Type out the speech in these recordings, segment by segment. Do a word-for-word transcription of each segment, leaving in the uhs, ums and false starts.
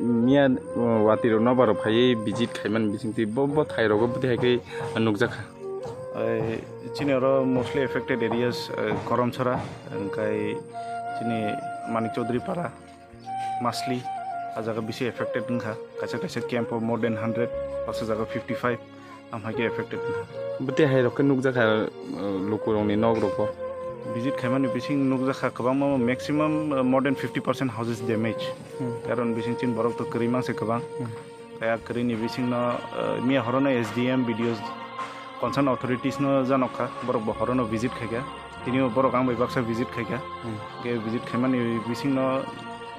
Miya, uh, watwi rok nobar rok phaiwi visit khaimani bisingtwi bo, bo thai rogo bwtwi hai khe nukjakha. Ai, chini oro mostly affected areas, eh, Koromchara, hwnkhe chini Manik Chaudhary Para, Masli, a jaga bisi affected wngkha. Kaisa kaisa camp o more than hundred, baksa jaga fifty five. Am hai khe affected wngkha. Bwtwi hai rok khe nukjakha, uh, lukurokni nok rogo. Visit khaimani bising nukjakha kwbangma, maximum, uh, more than fifty percent houses damage. Hmm. Karon bising chin borok to kwrwi mangse kwbang. Hmm. Kaya kwrwini bisingno, uh, miya horono S D M, B D O, concern authorities no janokha, borok bo horono visit khaikha. Tini borok ang bai baksa visit khaikha. Hmm. Khe visit khaimani bisingno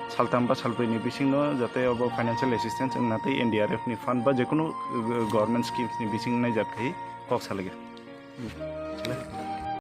saltham ba salbrwini bisingno jate obo financial assistance wngna tei N D R F ni fund ba jekunu, uh, government schemes ni bising naijak khai kok salaikha.